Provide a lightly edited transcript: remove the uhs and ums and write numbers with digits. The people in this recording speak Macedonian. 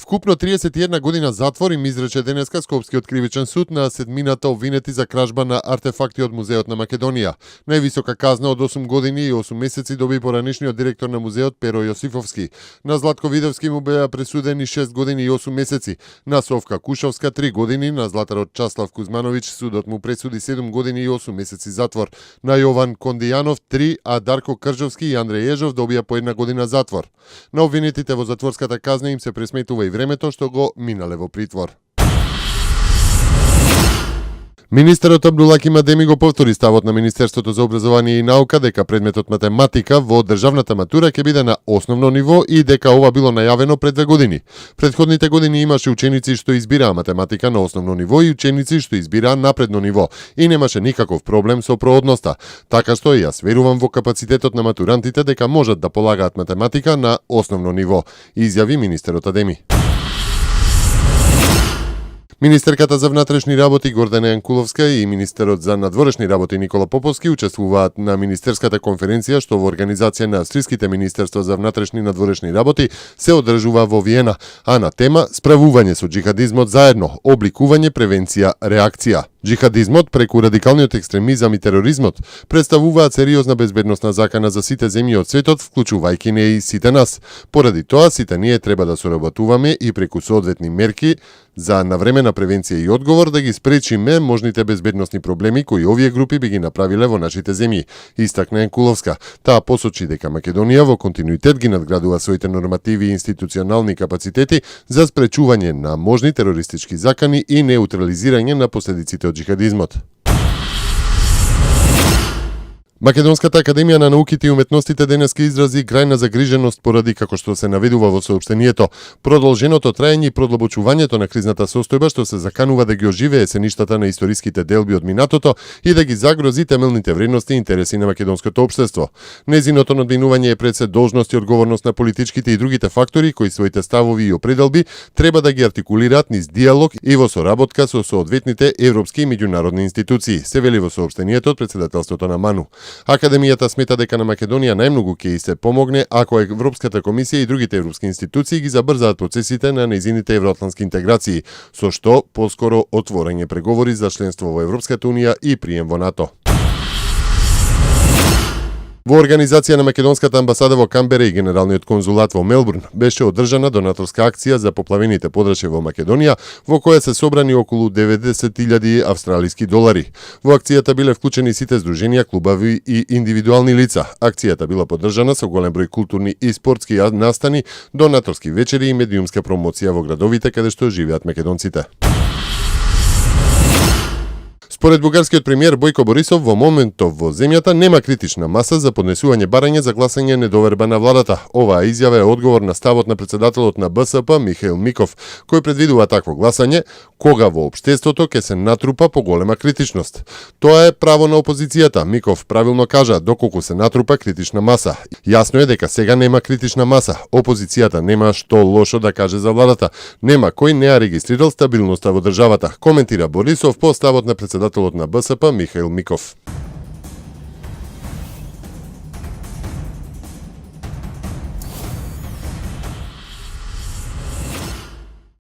Вкупно 31 година затвор им изрече денеска Скопскиот кривичен суд на седмината обвинети за кражба на артефакти од Музеот на Македонија. Највисока казна од 8 години и 8 месеци доби поранешниот директор на музеот Перо Јосифовски. На Златко Видовски му беа пресудени 6 години и 8 месеци. На Совка Кушовска 3 години, на златарот Часлав Кузмановиќ судот му пресуди 7 години и 8 месеци затвор. На Јован Кондијанов 3, а Дарко Крџовски и Андреј Ежов добија по 1 година затвор. На обвинетите во затворската казна им се пресметува и времето што го минале во притвор. Министерот Абдулаки Мадеми го повтори ставот на Министерството за образование и наука дека предметот математика во државната матура ќе биде на основно ниво и дека ова било најавено пред 2 години. Претходните години имаше ученици што избираа математика на основно ниво и ученици што избираа напредно ниво и немаше никаков проблем со проодноста. Така што јас верувам во капацитетот на матурантите дека можат да полагаат математика на основно ниво, изјави министерот Адеми. Министерката за внатрешни работи Гордана Јанкуловска и министерот за надворешни работи Никола Поповски учествуваат на министерската конференција што во организација на австриските министерства за внатрешни и надворешни работи се одржува во Виена, а на тема справување со џихадизмот заедно, обликување, превенција, реакција. Џихадизмот преку радикалниот екстремизам и тероризмот представуваат сериозна безбедносна закана за сите земји од светот, вклучувајќи не и сите нас. Поради тоа, сите ние треба да соработуваме и преку соодветни мерки за навремена превенција и одговор да ги спречиме можните безбедносни проблеми кои овие групи би ги направиле во нашите земји, истакна Јанкуловска. Таа посочи дека Македонија во континуитет ги надградува своите нормативи и институционални капацитети за спречување на можни терористички закани и неутрализирање на последиците од џихадизмот. Македонската академија на науките и уметностите денеска изрази крајна загриженост поради, како што се наведува во соопштението, продолженото траење и продлабочувањето на кризната состојба што се заканува да ги оживее сеништата на историските делби од минатото и да ги загрози темелните вредности и интереси на македонското општество. Незиното надминување е пред се должност и одговорност на политичките и другите фактори кои своите ставови и определби треба да ги артикулираат низ диалог и во соработка со соодветните европски и меѓународни институции, се вели во соопштението од председателството на МАНУ. Академијата смета дека на Македонија најмногу ќе и се помогне ако Европската комисија и другите европски институции ги забрзаат процесите на нејзините евроатлантски интеграции, со што поскоро отворање преговори за членство во Европската унија и прием во НАТО. Во организација на Македонската амбасада во Камбера и Генералниот конзулат во Мелбурн беше одржана донаторска акција за поплавените подрачја во Македонија, во која се собрани околу 90.000 австралиски долари. Во акцијата биле вклучени сите здруженија, клубови и индивидуални лица. Акцијата била поддржана со голем број културни и спортски настани, донаторски вечери и медиумска промоција во градовите каде што живеат македонците. Според бугарскиот премиер Бојко Борисов, во моментов во земјата нема критична маса за поднесување барање за гласање недоверба на владата. Оваа изјава е одговор на ставот на председателот на БСП Михаил Миков, кој предвидува такво гласање кога во општеството ќе се натрупа поголема критичност. Тоа е право на опозицијата, Миков правилно кажа, доколку се натрупа критична маса. Јасно е дека сега нема критична маса. Опозицијата нема што лошо да каже за владата. Нема кој не ја регистрирал стабилноста во државата, коментира Борисов по ставот на председателот на БСП Михаил Миков.